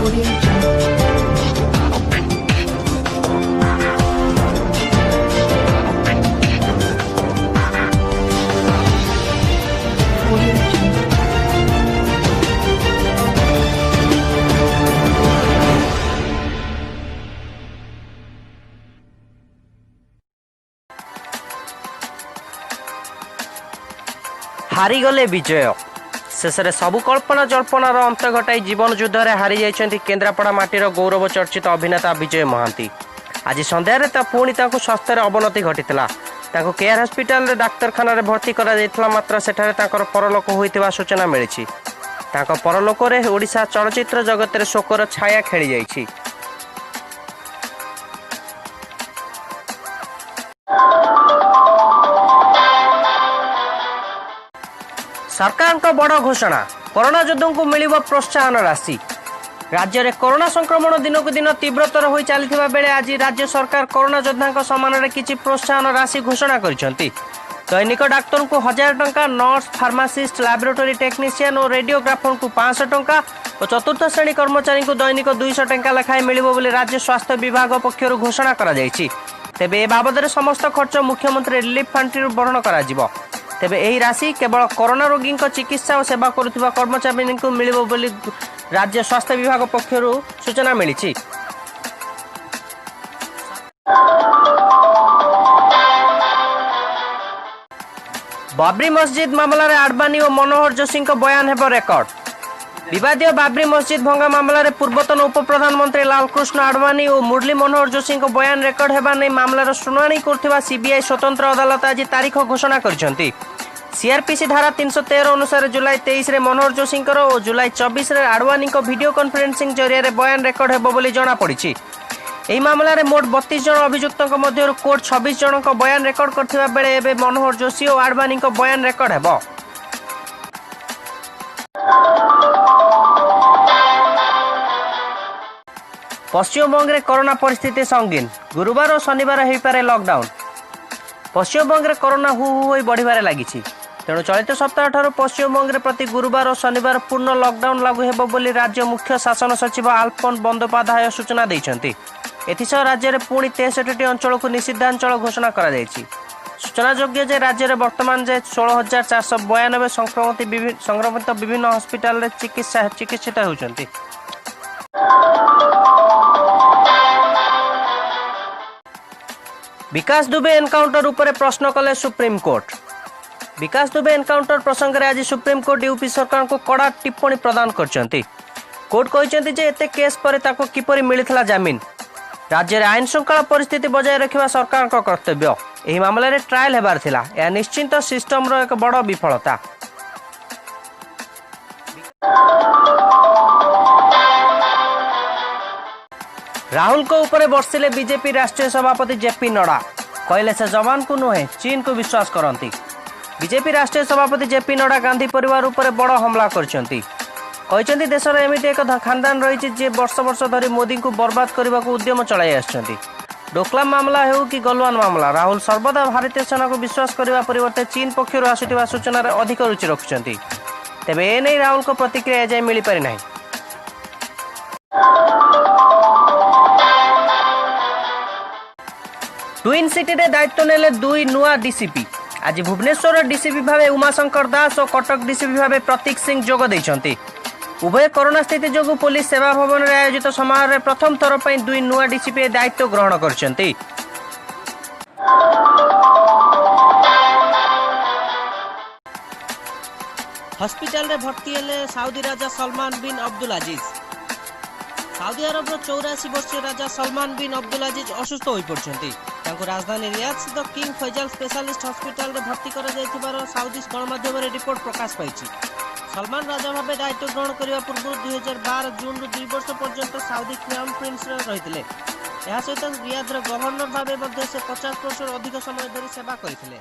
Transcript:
Audio Jungle. Audio Jungle. ହାରିଗଲେ ବିଜୟ। ଶେଷରେ ସବୁ କଳ୍ପନା ଜଳ୍ପନାର ଅନ୍ତ ଘଟାଇ ଜୀବନ ଯୁଦ୍ଧରେ ହାରିଯାଇଛନ୍ତି କେନ୍ଦ୍ରାପଡ଼ା ମାଟିର ଗୌରବ ଚର୍ଚ୍ଚିତ ଅଭିନେତା ବିଜୟ ମହାନ୍ତି। ଆଜି ସନ୍ଧ୍ୟାରେ ତା ପୁଣି ତାଙ୍କୁ ସ୍ୱାସ୍ଥ୍ୟରେ ଅବନତି ଘଟିଥିଲା। ତାଙ୍କୁ କେୟାର ହସ୍ପିଟାଲରେ ଡାକ୍ତରଖାନାରେ ଭର୍ତ୍ତି କରାଯାଇଥିଲା, ମାତ୍ର ସେଠାରେ ତାଙ୍କର ପରଲୋକ ହୋଇଥିବା ସୂଚନା ମିଳିଛି। ତାଙ୍କ ପରଲୋକରେ ଓଡ଼ିଶା ଚଳଚ୍ଚିତ୍ର ଜଗତରେ ଶୋକର ଛାୟା ଖେଳିଯାଇଛି। ସରକାରଙ୍କ ବଡ଼ ଘୋଷଣା, କରୋନା ଯୋଦ୍ଧାଙ୍କୁ ମିଳିବ ପ୍ରୋତ୍ସାହନ ରାଶି। ରାଜ୍ୟରେ କରୋନା ସଂକ୍ରମଣ ଦିନକୁ ଦିନ ତୀବ୍ରତର ହୋଇ ଚାଲିଥିବା ବେଳେ ଆଜି ରାଜ୍ୟ ସରକାର କରୋନା ଯୋଦ୍ଧାଙ୍କ ସମ୍ମାନରେ କିଛି ପ୍ରୋତ୍ସାହନ ରାଶି ଘୋଷଣା କରିଛନ୍ତି। ଦୈନିକ ଡାକ୍ତରଙ୍କୁ 1000 ଟଙ୍କା, ନର୍ସ, ଫାର୍ମାସିଷ୍ଟ, ଲାବୋରେଟୋରୀ ଟେକ୍ନିସିଆନ ଓ ରେଡିଓଗ୍ରାଫରଙ୍କୁ 500 ଟଙ୍କା ଓ ଚତୁର୍ଥ ଶ୍ରେଣୀ କର୍ମଚାରୀଙ୍କୁ ଦୈନିକ 200 ଟଙ୍କା ଲେଖାଏଁ ମିଳିବ ବୋଲି ରାଜ୍ୟ ସ୍ୱାସ୍ଥ୍ୟ ବିଭାଗ ପକ୍ଷରୁ ଘୋଷଣା କରାଯାଇଛି। ତେବେ ଏ ବାବଦରେ ସମସ୍ତ ଖର୍ଚ୍ଚ ମୁଖ୍ୟମନ୍ତ୍ରୀ ରିଲିଫ ପାଣ୍ଠିରୁ ବରଣ କରାଯିବ। ତେବେ ଏହି ରାଶି କେବଳ କରୋନା ରୋଗୀଙ୍କ ଚିକିତ୍ସା ଓ ସେବା କରୁଥିବା କର୍ମଚାରୀଙ୍କୁ ମିଳିବ ବୋଲି ରାଜ୍ୟ ସ୍ୱାସ୍ଥ୍ୟ ବିଭାଗ ପକ୍ଷରୁ ସୂଚନା ମିଳିଛି। ବାବ୍ରି ମସଜିଦ ମାମଲାରେ ଆଡଭାନୀ ଓ ମନୋହର ଯୋଶୀଙ୍କ ବୟାନ ହେବ ରେକର୍ଡ। ବିବାଦୀୟ ବାବ୍ରି ମସଜିଦ ଭଙ୍ଗା ମାମଲାରେ ପୂର୍ବତନ ଉପପ୍ରଧାନମନ୍ତ୍ରୀ ଲାଲକୃଷ୍ଣ ଆଡଭାନୀ ଓ ମୁରଲୀ ମନୋହର ଯୋଶୀଙ୍କ ବୟାନ ରେକର୍ଡ ହେବା ନେଇ ମାମଲାର ଶୁଣାଣି କରୁଥିବା ସିବିଆଇ ସ୍ୱତନ୍ତ୍ର ଅଦାଲତ ଆଜି ତାରିଖ ଘୋଷଣା କରିଛନ୍ତି। ସିଆରପିସି ଧାରା 313 ଅନୁସାରେ ଜୁଲାଇ 23ରେ ମନୋହର ଯୋଶୀଙ୍କର ଓ ଜୁଲାଇ 24ରେ ଆଡଭାନୀଙ୍କ ଭିଡିଓ କନଫରେନ୍ସିଂ ଜରିଆରେ ବୟାନ ରେକର୍ଡ ହେବ ବୋଲି ଜଣାପଡ଼ିଛି। ଏହି ମାମଲାରେ ମୋଟ 32 ଜଣ ଅଭିଯୁକ୍ତଙ୍କ ମଧ୍ୟରୁ କୋର୍ଟ 26 ଜଣଙ୍କ ବୟାନ ରେକର୍ଡ କରିଥିବା ବେଳେ ଏବେ ମନୋହର ଯୋଶୀ ଓ ଆଡଭାନୀଙ୍କ ବୟାନ ରେକର୍ଡ ହେବ। ପଶ୍ଚିମବଙ୍ଗରେ କରୋନା ପରିସ୍ଥିତି ସଙ୍ଗୀନ, ଗୁରୁବାର ଓ ଶନିବାର ହୋଇପାରେ ଲକଡାଉନ। ପଶ୍ଚିମବଙ୍ଗରେ କରୋନା ହୁ ହୁ ହୋଇ ବଢ଼ିବାରେ ଲାଗିଛି। ତେଣୁ ଚଳିତ ସପ୍ତାହଠାରୁ ପଶ୍ଚିମବଙ୍ଗରେ ପ୍ରତି ଗୁରୁବାର ଓ ଶନିବାର ପୂର୍ଣ୍ଣ ଲକଡାଉନ ଲାଗୁ ହେବ ବୋଲି ରାଜ୍ୟ ମୁଖ୍ୟ ଶାସନ ସଚିବ ଆଲପନ ବନ୍ଦୋପାଧ୍ୟାୟ ସୂଚନା ଦେଇଛନ୍ତି। ଏଥିସହ ରାଜ୍ୟରେ ପୁଣି 63ଟି ଅଞ୍ଚଳକୁ ନିଷିଦ୍ଧାଞ୍ଚଳ ଘୋଷଣା କରାଯାଇଛି। ସୂଚନାଯୋଗ୍ୟ ଯେ ରାଜ୍ୟରେ ବର୍ତ୍ତମାନ ଯେ 16,492 ସଂକ୍ରମିତ ବିଭିନ୍ନ ହସ୍ପିଟାଲରେ ଚିକିତ୍ସିତ ହେଉଛନ୍ତି। ବିକାଶ ଦୁବେ ଏନକାଉଣ୍ଟର ଉପରେ ପ୍ରଶ୍ନ କଲେ ସୁପ୍ରିମକୋର୍ଟ। ବିକାଶ ଦୁବେ ଏନକାଉଣ୍ଟର ପ୍ରସଙ୍ଗରେ ଆଜି ସୁପ୍ରିମକୋର୍ଟ ୟୁପି ସରକାରଙ୍କୁ କଡ଼ା ଟିପ୍ପଣୀ ପ୍ରଦାନ କରିଛନ୍ତି। କୋର୍ଟ କହିଛନ୍ତି ଯେ ଏତେ କେସ୍ ପରେ ତାକୁ କିପରି ମିଳିଥିଲା ଜାମିନ? ରାଜ୍ୟରେ ଆଇନ ଶୃଙ୍ଖଳା ପରିସ୍ଥିତି ବଜାୟ ରଖିବା ସରକାରଙ୍କ କର୍ତ୍ତବ୍ୟ। ଏହି ମାମଲାରେ ଟ୍ରାଏଲ ହେବାର ଥିଲା। ଏହା ନିଶ୍ଚିତ ସିଷ୍ଟମର ଏକ ବଡ଼ ବିଫଳତା। ରାହୁଲଙ୍କ ଉପରେ ବର୍ଷିଲେ ବିଜେପି ରାଷ୍ଟ୍ରୀୟ ସଭାପତି ଜେପି ନଡ୍ଡା। କହିଲେ ସେ ଯବାନକୁ ନୁହେଁ, ଚୀନକୁ ବିଶ୍ୱାସ କରନ୍ତି। ବିଜେପି ରାଷ୍ଟ୍ରୀୟ ସଭାପତି ଜେପି ନଡ୍ଡା ଗାନ୍ଧୀ ପରିବାର ଉପରେ ବଡ଼ ହମଲା କରିଛନ୍ତି। କହିଛନ୍ତି, ଦେଶର ଏମିତି ଏକ ଖାନଦାନ ରହିଛି ଯିଏ ବର୍ଷ ବର୍ଷ ଧରି ମୋଦିଙ୍କୁ ବର୍ବାଦ କରିବାକୁ ଉଦ୍ୟମ ଚଳାଇ ଆସିଛନ୍ତି। ଡୋକଲାମ ମାମଲା ହେଉ କି ଗଲୱାନ ମାମଲା, ରାହୁଲ ସର୍ବଦା ଭାରତୀୟ ସେନାକୁ ବିଶ୍ୱାସ କରିବା ପରିବର୍ତ୍ତେ ଚୀନ ପକ୍ଷରୁ ଆସୁଥିବା ସୂଚନାରେ ଅଧିକ ରୁଚି ରଖୁଛନ୍ତି। ତେବେ ଏନେଇ ରାହୁଲଙ୍କ ପ୍ରତିକ୍ରିୟା ଏଯାଏଁ ମିଳିପାରି ନାହିଁ। ଟ୍ୱିନ୍ ସିଟିରେ ଦାୟିତ୍ୱ ନେଲେ ଦୁଇ ନୂଆ ଡିସିପି। ଆଜି ଭୁବନେଶ୍ୱର ଡିସିପି ଭାବେ ଉମାଶଙ୍କର ଦାସ ଓ କଟକ ଡିସିପି ଭାବେ ପ୍ରତୀକ ସିଂ ଯୋଗ ଦେଇଛନ୍ତି। ଉଭୟ କରୋନା ସ୍ଥିତି ଯୋଗୁଁ ପୋଲିସ ସେବା ଭବନରେ ଆୟୋଜିତ ସମାରୋହରେ ପ୍ରଥମ ଥର ପାଇଁ ଦୁଇ ନୂଆ ଡିସିପି ଦାୟିତ୍ୱ ଗ୍ରହଣ କରିଛନ୍ତି। ହସ୍ପିଟାଲରେ ଭର୍ତ୍ତି ହେଲେ ସାଉଦି ରାଜା Salman bin Abdul Aziz. Saudi ଆରବର 84 ବର୍ଷୀୟ ରାଜା ସଲମାନ ବିନ୍ ଅବ୍ଦୁଲ ଆଜିଜ ଅସୁସ୍ଥ ହୋଇପଡ଼ିଛନ୍ତି। ତାଙ୍କୁ ରାଜଧାନୀ ରିୟାଦ ସ୍ଥିତ କିଙ୍ଗ ଫୈଜାଲ ସ୍ପେଶାଲିଷ୍ଟ ହସ୍ପିଟାଲରେ ଭର୍ତ୍ତି କରାଯାଇଥିବାର ସାଉଦି ଗଣମାଧ୍ୟମରେ ରିପୋର୍ଟ ପ୍ରକାଶ ପାଇଛି। ସଲମାନ ରାଜା ଭାବେ ଦାୟିତ୍ୱ ଗ୍ରହଣ କରିବା ପୂର୍ବରୁ 2012 ଜୁନରୁ 2 ବର୍ଷ ପର୍ଯ୍ୟନ୍ତ ସାଉଦି କ୍ରାଉନ୍ ପ୍ରିନ୍ସରେ ରହିଥିଲେ। ଏହା ସହିତ ରିୟାଦର ଗଭର୍ଣ୍ଣର ଭାବେ ମଧ୍ୟ ସେ 50 ବର୍ଷରୁ ଅଧିକ ସମୟ ଧରି ସେବା କରିଥିଲେ।